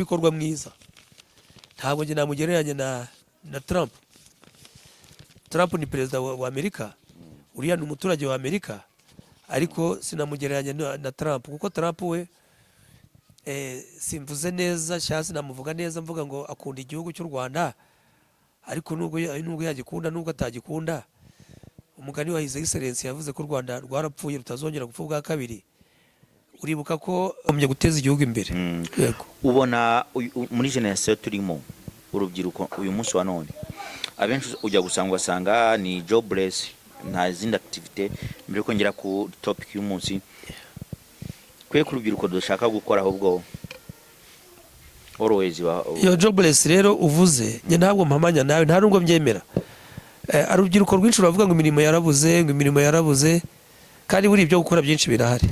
Bikorwa mwiza, ntabwo njye namugereranya na Trump. Trump ni perezida wa Amerika, uriya ni umuturage wa Amerika, ariko sinamugereranya na Trump, kuko Trump we simvuze neza cyangwa sinamuvuga neza mvuga ngo akunda igihugu cy'u Rwanda, ariko nubwo yagikunda, nubwo atagikunda, umugani wa His Excellency yavuze ko u Rwanda rwarapfuye rutazongera gupfa ubwa kabiri. Uribuka ko agombye guteza igihugu imbere. Yego. Ubona muri génération turimo, urubyiruko uyu munsi wa none, abenshi ujya gusanga ugasanga ni jobless, nta zindi activité. Mbere yuko ngera ku topic y'umunsi, kwe ku rubyiruko dushaka gukora, ahubwo always Iyo jobless rero uvuze, njye ntabwo mpamanya nawe, nta nubwo mbyemera. Urubyiruko rwinshi ruravuga ngo imirimo yarabuze, ngo imirimo yarabuze, kandi buri ibyo gukora byinshi birahari.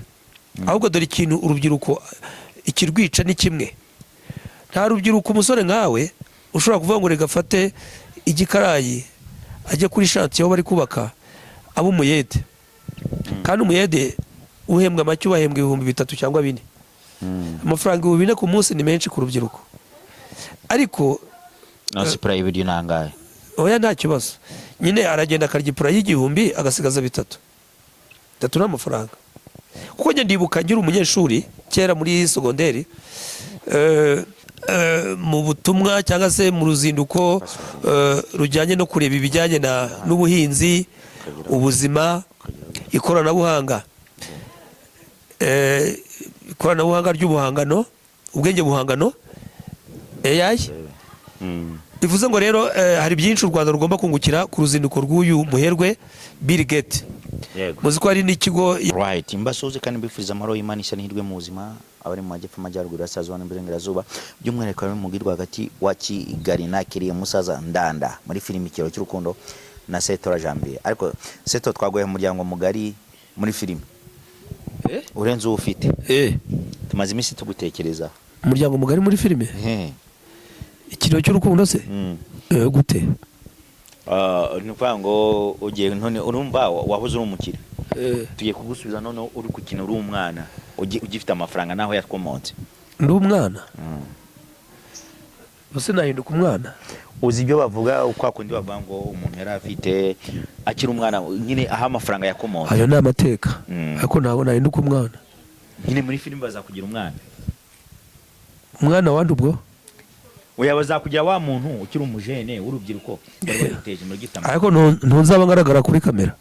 Ahubwo dore ikintu urubyiruko ikirwica ni kimwe: nta rubyiruko, umusore nkawe ushobora kuvuga ngo reka afate igikarayi ajye kuri chantier aho bari kubaka, abe umuyede. Kandi umuyede uhembwa make, ubahembwa 3000 cyangwa 4000. Amafaranga 4000 ku munsi ni menshi ku rubyiruko, ariko No si plat y'ibiryo nangahe? Oya, nta kibazo nyine, aragenda akarya iplat y'1000, agasigaza bitatu. Bitatu ni amafaranga, kuko njye ndibuka ngira umunyeshuri kera muri sogonderi, mu butumwa cyangwa se mu ruzinduko rujyanye no kureba ibijyanye n'ubuhinzi, ubuzima, ikoranabuhanga, ikoranabuhanga ry'ubuhangano, ubwenge buhangano, AI. Bivuze ngo rero hari byinshi u Rwanda rugomba kungukira ku ruzinduko rw'uyu muherwe Bill Gates. Muzi ko hari n'ikigo. Right, mbasuhuze kandi mbifuriza amahoro y'Imana, ishya n'ihirwe mu buzima, abari mu majyepfo, amajyaruguru, iburasirazuba n'uburengerazuba, by'umwihariko abari mu mujyi rwagati wa Kigali. Nakiriye musaza Ndanda muri filimi Ikiraro cy'Urukundo na Setora Janvier. Ariko Seto, twaguye umuryango mugari muri filimi urenze uwo ufite. Tumaze iminsi tugutekereza. Umuryango mugari muri filime Ikiraro cy'Urukundo se? Gute? Ah, ni ukuvuga ngo ugiye none, urumva wahoze uri umukire, tugiye kugusubiza none uri gukina uri umwana, ugifite amafaranga naho yakomotse. Ndi umwana? Bose nahinduka umwana? Uzi ibyo bavuga, kwa kundi bavuga ngo umuntu yari afite akiri umwana nyine, aho amafaranga yakomotse. Ayo ni amateka. Ariko ntabwo nahinduka umwana. Nyine muri filime bazakugira umwana. Umwana wandi ubwo? Oya, bazakugira wa muntu ukiri umujene w'urubyiruko wari wariteje imbere, ugifite amafaranga. Ariko ntuzaba ngaragara kuri kamera.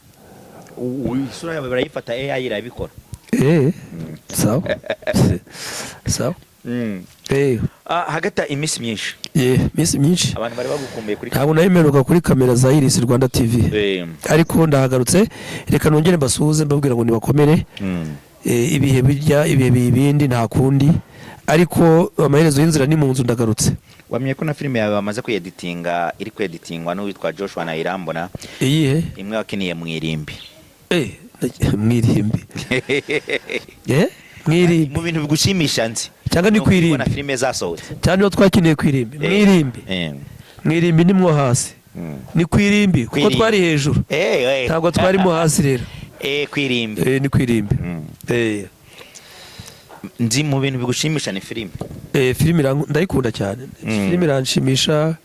Isura yawe barayifata, AI irabikora. Sawa sawa. Ah, hagati aho iminsi myinshi. Iminsi myinshi. Abantu bari bagukumbuye kuri Ntabwo nayimeruka kuri kamera za Iris Rwanda TV, ariko ndahagarutse. Reka nongere mbasuhuze, mbabwira ngo nibakomere. Ibihe bijya ibihe bibindi, nta kundi, ariko amaherezo y'inzira ni mu nzu, ndagarutse. Wamenye ko na filime yawe bamaze kuyeditinga, iri kweditingwa n'uwitwa Joshua Nayirambona? Iyihe? Imwe wakiniye mu irimbi. Mwirimbi? Mwirimbi? Mu bintu bigushimisha nzi Cyangwa ni ni ukubona kwirimbi? filime zasohotse. Cyangwa niyo twakiniye kwirimbi? Mwirimbi? Mwirimbi ni mwo hasi. Ni kwirimbi kuko Kwirimbi. twari hejuru. Ntabwo twarimo hasi rero. Kwirimbi. Ni kwirimbi. Nzi mu bintu bigushimisha ni filime. Filime ndayikunda cyane. Filime iranshimisha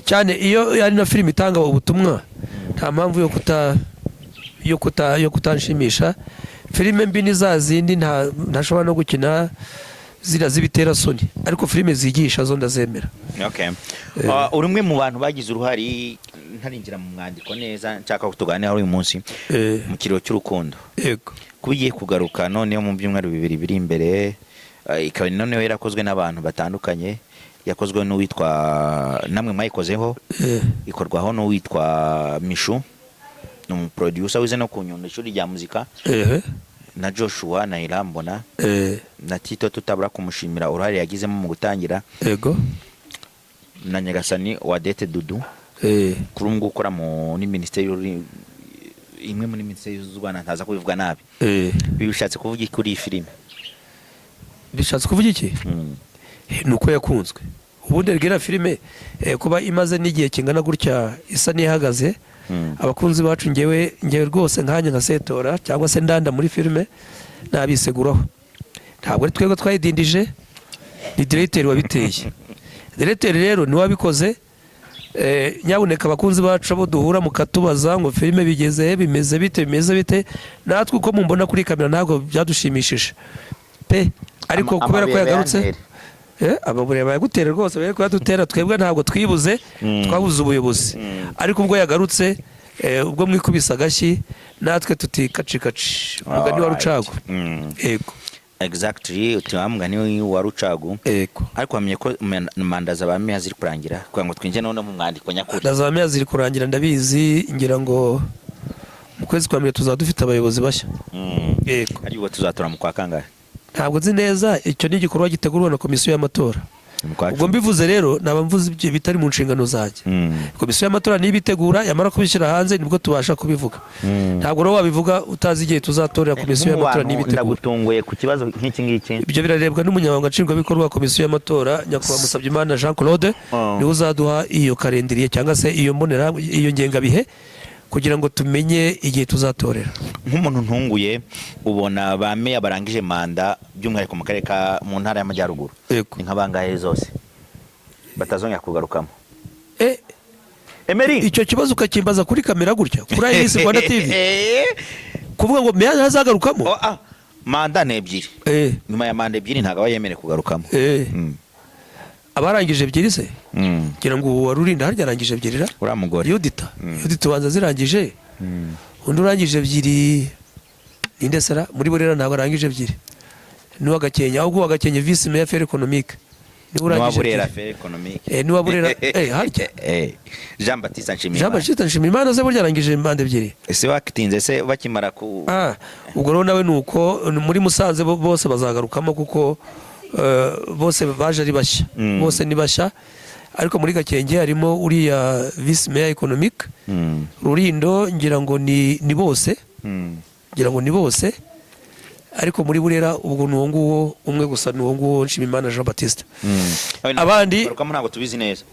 cyane. Iyo ari na filime itanga ubutumwa, nta mpamvu yo kutanshimisha. Filime mbi ni za zindi ntashobora no gukina, ziriya z'ibiterasoni, ariko filime zigisha zo ndazemera. Okay. Uri umwe mu bantu bagize uruhare, ntarinjira mu mwandiko neza nshaka ko tuganiraho uyu munsi, mu Kiriro cy'Urukundo. Yego. Kuba igiye kugaruka noneho mu byumweru 2 biri imbere, ikaba noneho yarakozwe n'abantu batandukanye, yakozwe n'uwitwa, namwe mwayikozeho, ikorwaho n'uwitwa Mishu, ni umuproducer wize no ku Nyundo, ishuri rya muzika, na Joshua na Irambona na Tito, tutabura kumushimira uruhare yagizemo mu gutangira, na Nyagasani wa Dete Dudu, kuri ubu ngubu ukora muri minisiteri imwe muri minisiteri z'u Rwanda, ntaza kubivuga nabi. Ibi bishatse kuvuga iki kuri iyi filime? Bishatse kuvuga iki? Ni uko yakunzwe. Ubundi rero filime kuba imaze n'igihe kingana gutya isa n'ihagaze, abakunzi bacu, ngewe rwose nkanjye nka Setora cyangwa se Ndanda muri filime, nabiseguraho. Ntabwo ari twebwe twayidindije. Ni diregiteri wabiteye. Diregiteri rero niwe wabikoze. Nyabuneka abakunzi bacu abo duhura mukatubaza ngo filime bigeze he, bimeze bite, bimeze bite, natwe uko mumbona kuri kamera ntabwo byadushimishije pe, ariko kubera ko amabuye yagarutse bayantere. Amabuye bayagutera rwose, bari kuyadutera. Twebwe ntabwo twibuze, twabuze ubuyobozi. Ariko ubwo yagarutse, ubwo mwikubise agashyi, natwe tuti kaci kaci, umugani wa Alright. Rucagu. Yego. Exactly, uti wa mugani wa Rucagu. Yego. Ariko wamenye ko manda za ba meya ziri kurangira, kugira ngo twinjire noneho mu mwandiko nyakuri. Na za meya ziri kurangira, ndabizi. Ngira ngo mu kwezi kwa mbere tuzaba dufite abayobozi bashya. Yego. Ariko ubwo tuzatora mu kwa kangahe? Ntabwo nzi neza, icyo ni igikorwa gitegurwa na komisiyo y'amatora. Mu kwa Ubwo 10. mbivuze rero naba mvuze ibyo bitari mu nshingano zanjye. Komisiyo y'amatora niba itegura, yamara kubishyira hanze nibwo tubasha kubivuga. Ntabwo rero wabivuga utazi igihe tuzatorera. Komisiyo y'amatora Nk'umu niba itegura. Ndagutunguye ku kibazo nk'iki ngiki. Ibyo birarebwa n'umunyamabanga nshingwabikorwa wa komisiyo y'amatora, nyakubahwa Musabyimana Jean Claude. Niwe uzaduha iyo calendrier cyangwa se iyo mbonera, iyo ngengabihe, kugira ngo tumenye igihe tuzatorera. Nk'umuntu ntunguye, ubona ba meya barangije manda, by'umwihariko mu karere ka mu ntara y'Amajyaruguru, Yego. ni nka bangahe zose batazongera kugarukamo? Emery. Icyo kibazo ukakimbaza kuri kamera gutya, kuri Iris Rwanda TV, kuvuga ngo meya ntazagarukamo? Oh, manda ni ebyiri. Nyuma ya manda ebyiri ntabwo aba yemerewe kugarukamo. Abarangije ebyiri se? Mm. Ngira ngo uwo wari urinda harya arangije ebyiri ra? Uriya mugore. Yudita. Yudita ubanza zirangije. Undi urangije ebyiri ninde sera muri Burera? Ntabwo arangije ebyiri, n'uwa Gakenke. Ahubwo uwa Gakenke, vice maire affaires économiques, niwe N'uwa urangije Burera ebyiri. affaires économiques. N'uwa Burera, harya? Jean Baptiste Nshimiyimana. Jean Baptiste Nshimiyimana se burya arangije manda ebyiri? Ese wakitinze se bakimara ku Ubwo rero nawe ni uko. Muri Musanze bose bazagarukamo kuko bose baje ari bashya. Bose ni bashya, ariko muri Gakenke harimo uriya vice maire économique. Rulindo ngira ngo ni bose. Ngira ngo ni bose, ariko muri Burera ubwo ni uwo nguwo umwe gusa, ni uwo nguwo Nshimiyimana Jean Baptiste. Abandi- Kugarukamo ntabwo tubizi neza.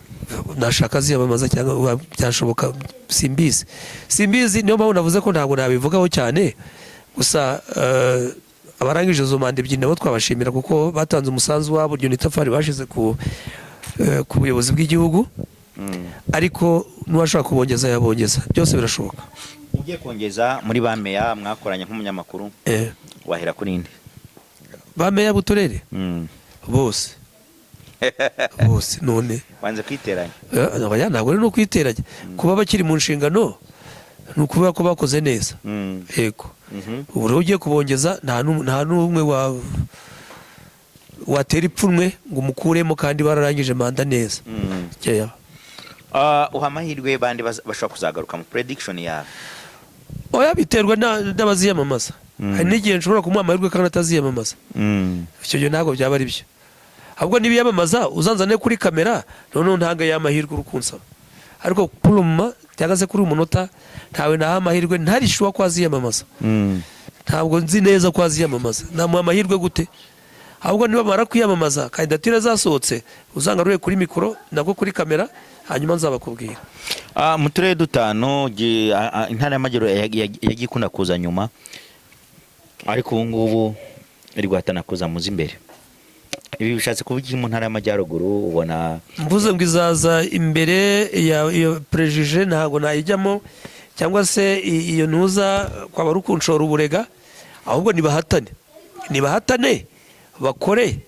Nashaka aziyamamaza cyangwa byashoboka, simbizi, simbizi. Niyo mpamvu navuze ko ntabwo nabivugaho cyane. Gusa abarangije izo manda ebyiri nabo twabashimira kuko batanze umusanzu wabo, iryo ni itafari bashize ku buyobozi bw'igihugu. Ariko n'uwashaka kubongeza yabongeza, byose birashoboka. Ugiye kongeza muri ba meya mwakoranye nk'umunyamakuru, wahera kuri nde? Ba meya b'uturere? Mm. Bose, bose none. Wanze kwiteranya. Oya, ntabwo ari no kwiteranya. Kuba bakiri mu nshingano ni ukuvuga ko bakoze neza. Yego. Ubu rero ugiye kubongeza, nta n'umwe watera ipfunwe ngo umukuremo kandi bararangije manda neza. Yeah. Uha amahirwe bandi bashobora kuzagaruka mu prediction yawe? Oya, biterwa n'abaziyamamaza. Hari n'igihe nshobora kumuha amahirwe kandi ataziyamamaza. Icyo gihe ntabwo byaba ari byo. Ahubwo nibiyamamaza uzanzane kuri kamera, noneho ntange ya mahirwe uri kunsaba. Ariko kuri umuma cyangwa se kuri uyu munota, ntawe naha amahirwe ntari sure ko aziyamamaza. Ntabwo nzi neza ko aziyamamaza, namuha amahirwe gute? Ahubwo nibamara kwiyamamaza, kandidatire zasohotse, uzangarure kuri mikoro nabwo kuri kamera, hanyuma nzabakubwira. Mu turere dutanu intara y'Amajyaruguru yagiye ikunda kuza nyuma, ariko ubu ngubu iri guhatana kuza mu z'imbere. Ibi bishatse kuvuga iki mu ntara y'Amajyaruguru ubona? Mvuze ngo izaza imbere ya iyo préjugé, ntabwo nayijyamo, cyangwa se iyo ntuza kwaba ari ukunshora uburega. Ahubwo nibahatane, nibahatane bakore,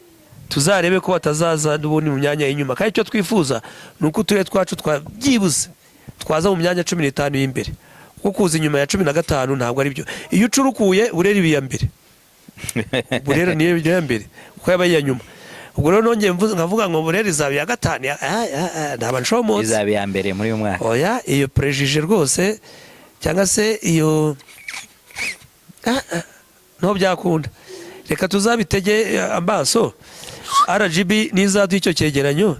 tuzarebe ko batazaza n'ubundi mu myanya y'inyuma. Kandi icyo twifuza ni uko uturere twacu twa byibuze twaza mu myanya 15 y'imbere, kuko kuza inyuma ya 15 ntabwo ari byo. Iyo ucurukuye, Burera iba iya mbere. Burera niyo iya mbere kuko yaba iya nyuma. Ubwo rero nongeye nkavuga ngo Burera izaba iya gatanu, ntaba nshomotse. Izaba iya mbere muri uyu mwaka. Oya, iyo préjugé rwose cyangwa se iyo nto byakunda. Reka tuzabitege amaso, RGB nizaduha icyo cyegeranyo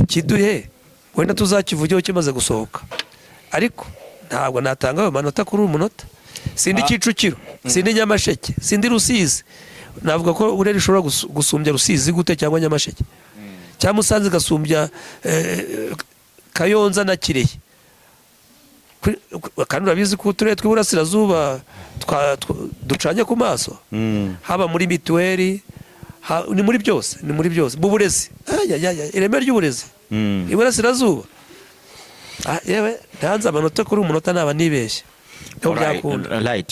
kiduhe, wenda tuzakivugeho kimaze gusohoka. Ariko ntabwo natanga ayo manota kuri uyu munota. Sindi Kicukiro, sindi Nyamasheke, sindi Rusizi. Navuga ko Burera ishobora gusumbya Rusizi gute, cyangwa Nyamasheke, cyangwa Musanze igasumbya Kayonza na Kirehe? Kandi urabizi ko uturere tw'iburasirazuba ducanye ku maso, haba muri mituweli, Ni muri byose, ni muri byose. Mu burezi. Ay, ay, ay, ireme ry'uburezi iburasirazuba. Ah, yewe, ntanze amanota kuri umunota naba nibeshye, niho byakunda. Right.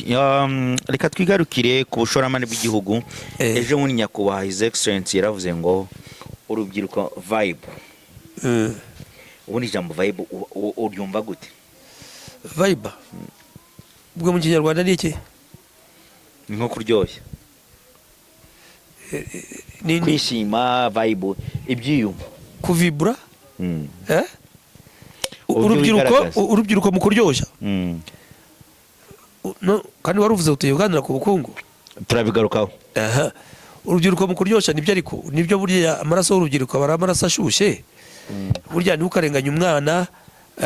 Reka twigarukire ku bushoramari bw'igihugu. Ejo bundi Nyakubahwa His Excellency yaravuze ngo urubyiruko vibe. Ubundi ijambo vibe uryumva gute? Vibe ubwo mu Kinyarwanda ni iki? Ni nko kuryoshya, Ni kwishima, vibe, ibyiyumvo. Kuvibura. Eh? Uburyo Urubyiruko, wigaragaza. urubyiruko mu kuryoshya. No, kandi wari uvuze uti uganira ku bukungu. Turabigarukaho. Aha. Urubyiruko mu kuryoshya nibyo, ariko nibyo, burya amaraso y'urubyiruko aba ari amaraso ashyushye. Burya ntukarenganye umwana,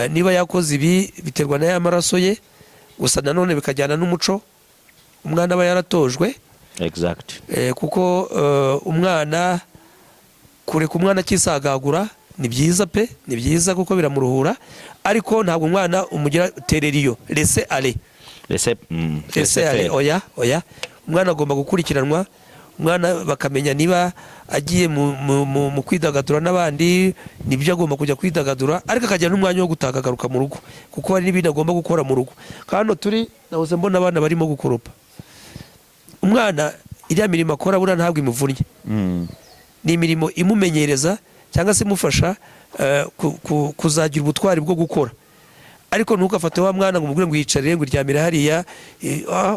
niba yakoze ibi biterwa na ya maraso ye gusa, nanone bikajyana n'umuco umwana aba yaratojwe. Kuko umwana, kureka umwana akisagagura ni byiza pe, ni byiza kuko biramuruhura, ariko ntabwo umwana umugira tereriyo, laisser aller. Laisser, laisser aller, oya, oya, umwana agomba gukurikiranwa. Umwana bakamenya niba agiye mu kwidagadura n'abandi, nibyo, agomba kujya kwidagadura, ariko akagira n'umwanya wo gutaha akagaruka mu rugo, kuko hari n'ibindi agomba gukora mu rugo. Hano turi nahoze mbona abana barimo gukoropa. Umwana iriya mirimo akora buriya ntabwo imuvunnye, ni imirimo imumenyereza cyangwa se imufasha kuzagira ubutwari bwo gukora. Ariko ntukafate wa mwana ngo umubwire ngo yicarire, ngo iryamire hariya,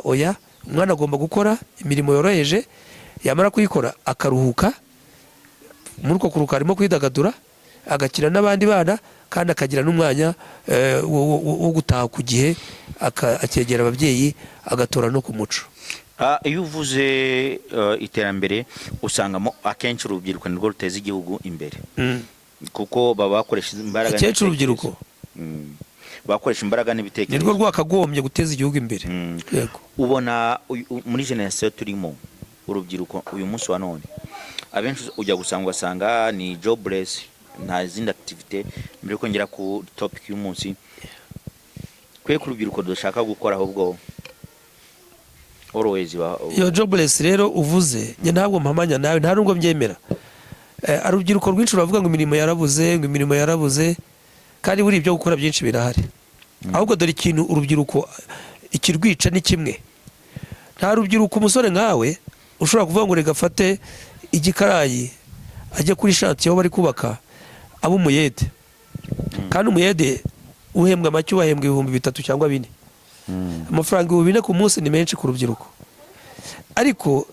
oya. Umwana agomba gukora imirimo yoroheje, yamara kuyikora akaruhuka. Muri uko kuruhuka harimo kwidagadura, agakina n'abandi bana, kandi akagira n'umwanya wo gutaha ku gihe, akegera ababyeyi, agatora no ku muco. Ah, iyo uvuze iterambere, usangamo akenshi urubyiruko nirwo ruteza igihugu imbere, kuko baba bakoresha imbaraga Akenshi n'ibitekerezo. urubyiruko Bakoresha imbaraga n'ibitekerezo. Nirwo rwakagombye guteza igihugu imbere. Yego. Ubona muri génération turimo, urubyiruko uyu munsi wa none, abenshi ujya gusanga ugasanga ni jobless, nta zindi activité. Mbere yuko ngera ku topic y'umunsi, kwe ku rubyiruko dushaka gukora, ahubwo always Iyo jobless rero uvuze, njye ntabwo mpamanya nawe, nta nubwo mbyemera. Urubyiruko rwinshi ruravuga ngo imirimo yarabuze, ngo imirimo yarabuze, kandi buriya ibyo gukora byinshi birahari. Ahubwo dore ikintu urubyiruko ikirwica ni kimwe: nta rubyiruko, umusore nkawe ushobora kuvuga ngo reka afate igikarayi ajye kuri chantier aho bari kubaka, abe umuyede. Kandi umuyede uhembwa make, ubahembwa 3000 cyangwa 4000. Amafaranga 4000 ku munsi ni menshi ku rubyiruko, ariko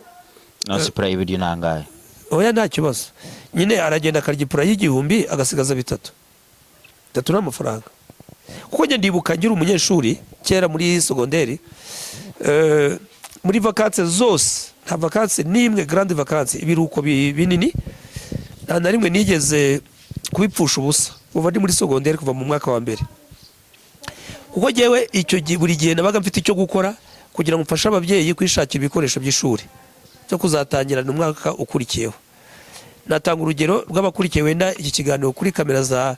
No si plat y'ibiryo nangahe? Oya, nta kibazo nyine, aragenda akarya ipura y'igihumbi, agasigaza bitatu. Bitatu ni amafaranga. Kuko njye ndibuka ngira umunyeshuri kera muri secondaire, muri vacances zose, nta vacances n'imwe, grandes vacances, ibiruhuko binini, nta na rimwe nigeze kubipfusha ubusa kuva ndi muri secondaire, kuva mu mwaka wa mbere, kuko njyewe icyo gihe buri gihe nabaga mfite icyo gukora kugira ngo mfashe ababyeyi kwishakira ibikoresho by'ishuri byo kuzatangirana umwaka ukurikiyeho. Natanga urugero rw'abakurikiye wenda iki kiganiro kuri kamera za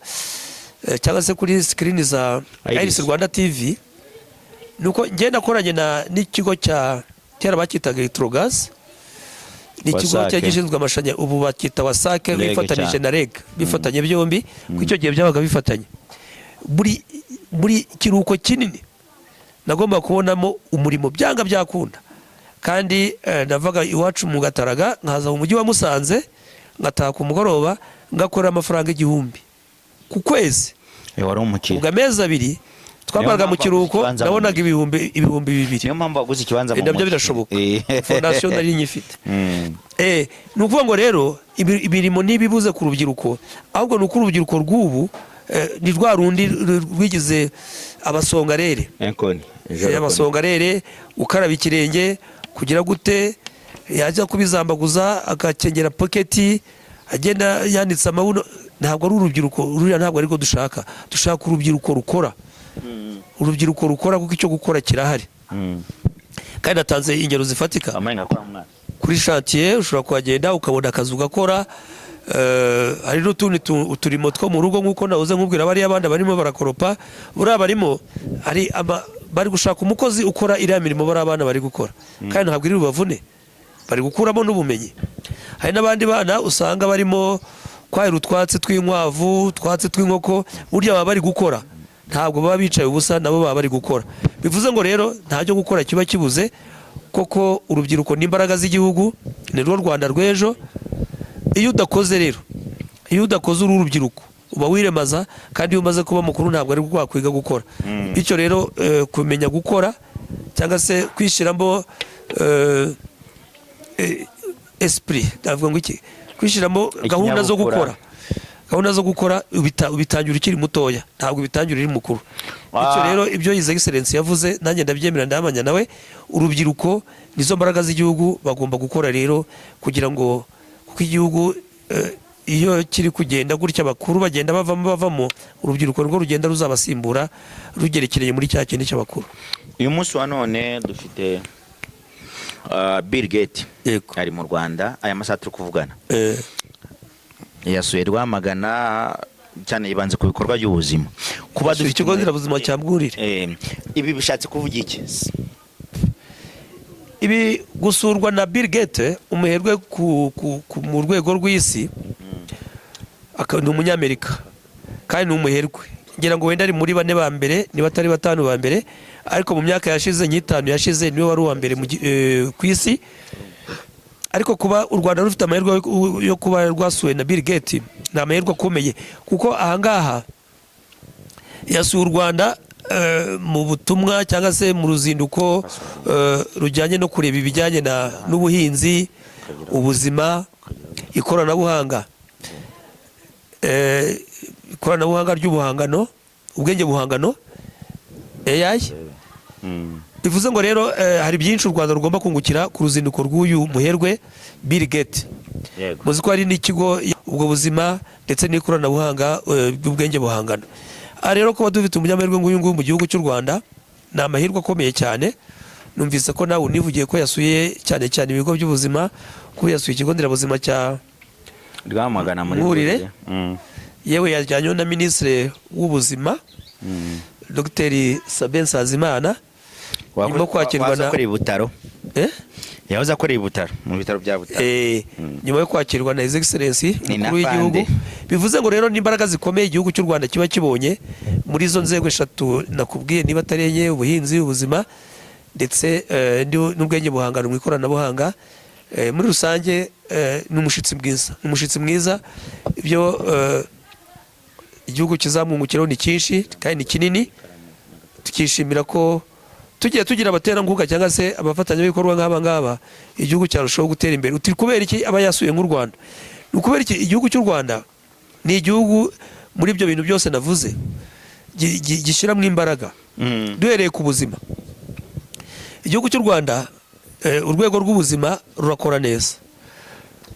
cyangwa se kuri screen za Iris. Iris Rwanda TV, nuko njye nakoranye na n'ikigo cya kera bakitaga Electrogaz, ni ikigo WASAC. cyari gishinzwe amashanyarazi, ubu bakita WASAC. REG. Bifatanije Cyane. na REG, bifatanye byombi, kuko icyo gihe byabaga bifatanye. Buri kiruhuko kinini nagomba kubonamo umurimo byanga byakunda. Kandi navaga iwacu mu Gataraga nkaza mu mujyi wa Musanze, ngataha ku mugoroba, ngakorera amafaranga 1000 ku kwezi. Wari umukire. Ubwo amezi 2 twamaraga Niyo mu mpamvu kiruhuko, waguze ikibanza mu nabonaga mujyi. 2000. Niyo mpamvu waguze ikibanza mu Nabyo mujyi. birashoboka, fondation nari nyifite. Ni ukuvuga ngo rero imirimo ntibibuze ku rubyiruko, ahubwo ni uko urubyiruko rw'ubu ni rwa rundi rwigize abasongarere. Enkoni. Abasongarere, ukaraba ikirenge kugira gute, yajya kubizambaguza agakengera poketi, agenda yanitse amabuno. Ntabwo ari urubyiruko ruriya, ntabwo ariko dushaka. Dushaka urubyiruko rukora, urubyiruko rukora, kuko icyo gukora kirahari. Kandi natanze ingero zifatika. Amaye ngakora umwana. Kuri chantier ushobora kuhagenda ukabona akazi ugakora. Hari n'utundi uturimo two mu rugo, nk'uko nahoze nkubwira bariya abana barimo barakoropa, buriya barimo hari bari gushaka umukozi ukora iriya mirimo bariya abana bari gukora, kandi ntabwo iri bubavune. Bari gukuramo n'ubumenyi. Hari n'abandi bana usanga barimo kwahira utwatsi tw'inkwavu, utwatsi tw'inkoko. Burya baba bari gukora, ntabwo baba bicaye ubusa, nabo baba bari gukora. Bivuze ngo rero nta cyo gukora kiba kibuze koko. Urubyiruko ni imbaraga z'igihugu, ni rwo Rwanda rw'ejo. Iyo udakoze rero, iyo udakoze uri urubyiruko, uba wiremaza, kandi iyo umaze kuba mukuru ntabwo ari bwo wakwiga gukora. Bityo rero kumenya gukora cyangwa se kwishyiramo esprit, ndavuga ngo iki, kwishyiramo gahunda zo Ikinyabupfura. gukora, gahunda zo gukora ubitangira ukiri mutoya, ntabwo ubitangira uri mukuru. Bityo rero ibyo His Excellence yavuze nanjye ndabyemera, ndahamanya nawe. Urubyiruko nizo mbaraga z'igihugu, bagomba gukora rero kugira ngo, kuko igihugu iyo kiri kugenda gutya, abakuru bagenda bavamo bavamo, urubyiruko rwo rugenda ruzabasimbura rugerekereye muri cya kindi cy'abakuru. Uyu munsi wa none dufite Bill Gates ari mu Rwanda aya masaha turi kuvugana. Yasuye Rwamagana cyane, yibanze ku bikorwa by'ubuzima. Kuba Yasuye ikigo nderabuzima cya Mwurire. Ibi bishatse kuvuga iki? Ibi gusurwa na Bill Gates, umuherwe mu rwego rw'isi, ni umunyamerika kandi ni umuherwe, ngira ngo wenda ari muri bane ba mbere niba atari batanu ba mbere, ariko mu myaka yashize, nk'itanu yashize, niwe wari uwa mbere ku isi. Ariko kuba u Rwanda rufite amahirwe yo kuba rwasuwe na Bill Gates ni amahirwe akomeye, kuko ahangaha yasuye u Rwanda mu butumwa cyangwa se mu ruzinduko rujyanye no kureba ibijyanye n'ubuhinzi, ubuzima, ikoranabuhanga, ikoranabuhanga ry'ubuhangano, ubwenge buhangano, AI. Bivuze ngo rero hari byinshi u Rwanda rugomba kungukira ku ruzinduko rw'uyu muherwe Bill Gates. Muzi ko hari n'ikigo, ubwo buzima ndetse n'ikoranabuhanga ry'ubwenge buhangano. Aha rero kuba dufite umunyamahirwe nk'uyu nguyu mu gihugu cy'u Rwanda ni amahirwe akomeye cyane. Numvise ko nawe univugiye ko yasuye cyane cyane ibigo by'ubuzima, ko yasuye ikigo nderabuzima cya Rwamagana muri Mwurire. Mwurire. Yewe yajyanywe na Minisitiri w'Ubuzima, Dr Sabin Nsanzimana, nyuma yo kwakirwa Wahoze na akorera i Butaro. Eh? Yahoze akorera i Butaro, mu bitaro bya Butaro. Nyuma yo kwakirwa na His Excellency Ni umukuru na w'igihugu. Fande. Bivuze ngo rero n'imbaraga zikomeye igihugu cy'u Rwanda kiba kibonye muri izo nzego eshatu nakubwiye, niba atari enye: ubuhinzi, ubuzima, ndetse n'ubwenge buhangano mu ikoranabuhanga. Muri rusange ni umushyitsi mwiza, ni umushyitsi mwiza. Ibyo igihugu kizamwungukiraho ni cyinshi kandi ni kinini. Tukishimira ko tugiye tugira abaterankunga cyangwa se abafatanyabikorwa nk'aba ngaba, igihugu cyarushaho gutera imbere. Uti kubera iki aba yasuye nk'u Rwanda? Ni ukubera iki? Igihugu cy'u Rwanda ni igihugu muri ibyo bintu byose navuze gishyiramo imbaraga. Duhereye ku buzima, igihugu cy'u Rwanda urwego rw'ubuzima rurakora neza.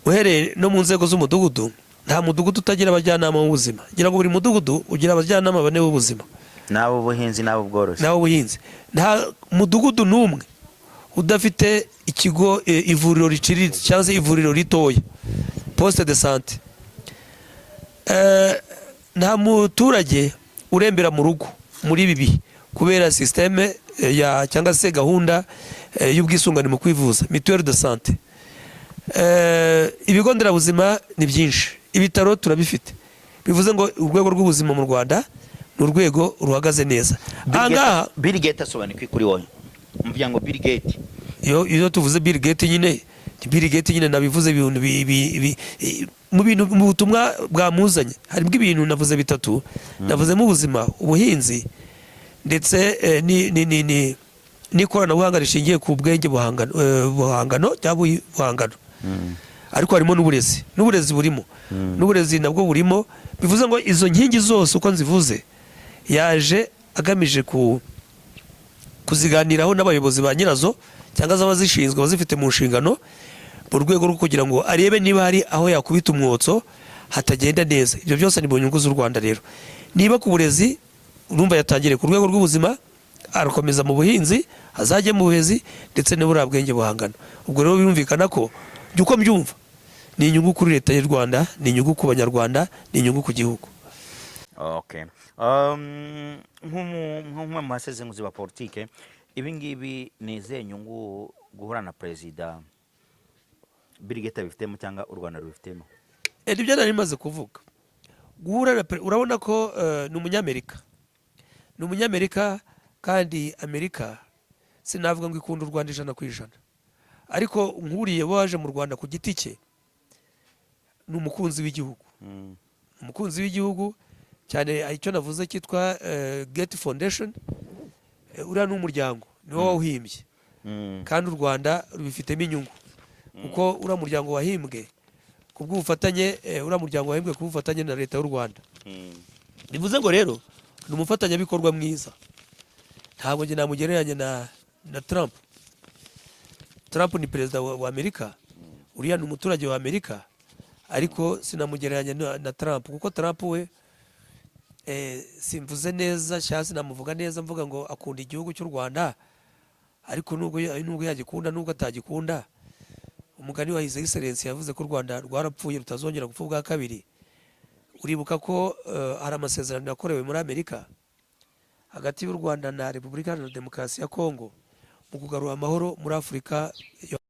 Uhereye no mu nzego z'umudugudu, nta mudugudu utagira abajyanama b'ubuzima. Ngira ngo buri mudugudu ugira abajyanama bane b'ubuzima. N'ab'ubuhinzi n'ab'ubworozi. N'ab'ubuhinzi. Nta mudugudu n'umwe udafite ikigo, ivuriro riciriritse cyangwa se ivuriro ritoya, poste de santé. Nta muturage urembera mu rugo muri ibi bihe kubera système ya cyangwa se gahunda y'ubwisungane mu kwivuza, mutuelle de santé. Ibigo nderabuzima ni byinshi, ibitaro turabifite. Bivuze ngo urwego rw'ubuzima mu Rwanda ni urwego ruhagaze neza. Ahangaha Bill Gates asobanuye kuri wowe, mvuga ngo Bill Gates. Iyo tuvuze Bill Gates nyine, ni Bill Gates nyine nabivuze ibintu mu bintu, mu butumwa bwamuzanye harimo ibintu navuze bitatu. Navuzemo ubuzima, ubuhinzi, ndetse n'ikoranabuhanga rishingiye ku bwenge buhangano cyangwa buhangano. Ariko harimo n'uburezi, n'uburezi burimo, n'uburezi nabwo burimo. Bivuze ngo izo nkingi zose uko nzivuze, yaje agamije kuziganiraho n'abayobozi ba nyirazo cyangwa se abazishinzwe, abazifite mu nshingano, mu rwego rwo kugira ngo arebe niba hari aho yakubita umwotso hatagenda neza. Ibyo byose ni mu nyungu z'u Rwanda. Rero niba ku burezi, urumva yatangiriye ku rwego rw'ubuzima, arakomeza mu buhinzi, azajye mu burezi ndetse n'uburiya bwenge buhangano. Ubwo rero birumvikana ko jya uko mbyumva ni inyungu kuri Leta y'u Rwanda, ni inyungu ku Banyarwanda, ni inyungu ku gihugu. Okay. Nk'umwe mu basesenguzi ba politike, ibi ngibi ni izihe nyungu guhura na perezida? Bill Gates abifitemo cyangwa u Rwanda rubifitemo? Nibyo nari maze kuvuga. Guhura na urabona ko ni umunyamerika, ni umunyamerika, kandi Amerika sinavuga ngo ikunda u Rwanda 100%, ariko nkuriye waje mu Rwanda ku giti cye ni umukunzi w'igihugu, umukunzi w'igihugu cyane. Icyo navuze cyitwa Gates Foundation, uriya ni umuryango, niwo wawuhimbye, kandi u Rwanda rubifitemo inyungu kuko uriya muryango wahimbwe ku bw'ubufatanye, uriya muryango wahimbwe ku bw'ubufatanye na Leta y'u Rwanda. Bivuze ngo rero ni umufatanyabikorwa mwiza. Ntabwo njye namugereranya na Trump. Trump ni perezida wa Amerika, uriya ni umuturage wa Amerika, ariko sinamugereranya na Trump, kuko Trump we simvuze neza cyangwa sinamuvuga neza mvuga ngo akunda igihugu cy'u Rwanda, ariko nubwo yagikunda, nubwo atagikunda, umugani wa His Excellency yavuze ko u Rwanda rwarapfuye rutazongera gupfa ubwa kabiri. Uribuka ko hari amasezerano yakorewe muri Amerika hagati y'u Rwanda na Repubulika Iharanira Demokarasi ya Kongo mu kugarura amahoro muri Afurika yo